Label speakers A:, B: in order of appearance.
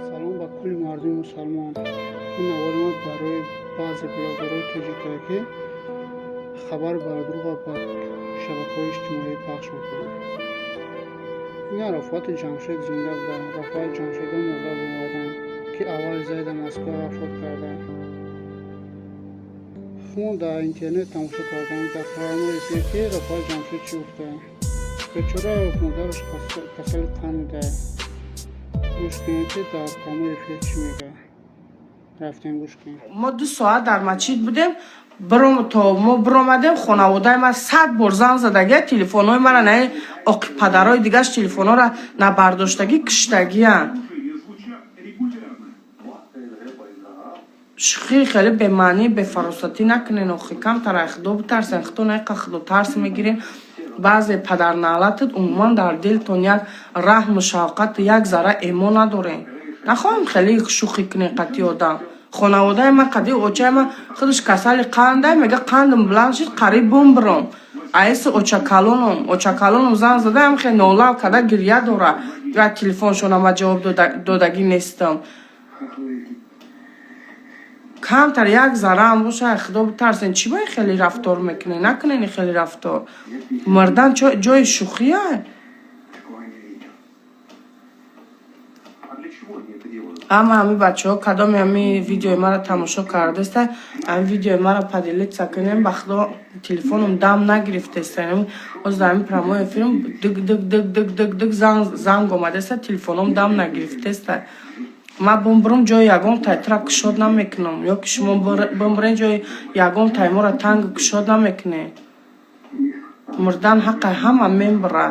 A: Салом ба кулли мардуми мусалмон. Ин навори мо барои баъзе блогерҳои тоҷикае, ки хабар бардурӯға ба шабакаҳои иҷтимоӣ пахш мекунанд. Ина Рафоати Ҷамшед зинда буда, Рафоат Ҷамшедо мурда бимонданд, ки аввал зайда Москва вафот карда. Мо дар интернет тамошо кардем, дар прямой эфир, ки Рафоат Ҷамшед чӣ гуфта. Бечора модараш касали қанд буда. Гӯш кунед, ки дар прямой эфир чӣ мегӯяд. Рафтем, гӯш кунем.
B: Мо 2 соат дар масҷид будем. Биром то мо биромадем, хонаводаи ман 100 бор занг задагия, телефонҳои мара на оқи падарои дигаш телефонҳоро набардоштагӣ, киштагиянд. Шухӣ хеле бемаънӣ, бефаросатӣ накунен. Охи, камтар ай Худо битарсен. Худо наиқа худотарс мегирен. Баъзе падарнаълатат умуман дар дилтон як раҳму шавқату як зарра эмо надорен. Нахоҳем хеле шухӣ кунен қатъи одам. Хонаводаи ман қади очаи ман худаш касали қандай, мега, қандам баланд шид, қариб бумбиром. Аиси очакалоном, очакалоном занг задаам, хе нолав када гирья дора ва телефоншона ма ҷавоб додагӣ нестам. Камтар як зарраам боша, Худо битарсен. Чӣ ба хеле рафтор мекунен? Накунен хеле рафтор. Мурдан ҷои шухия? Ҳама ҳами бачаҳо, кадоме ҳами видеои маро тамошо кардаста, ҳами видеои маро поделиться кунем. Ба Худо, телефоном дам нагирифтеста. Ҳозир дар ҳами прямой эфирм диг диг диг диг диг диг занг омадаста, телефоном дам нагирифтеста. Ман бумбурум, ҷои ягон тайтра кушод намекунам, ё ки шумо бумбурен, ҷои ягон таймора танг кушод намекунед. Мурдан ҳаққи ҳама мембира.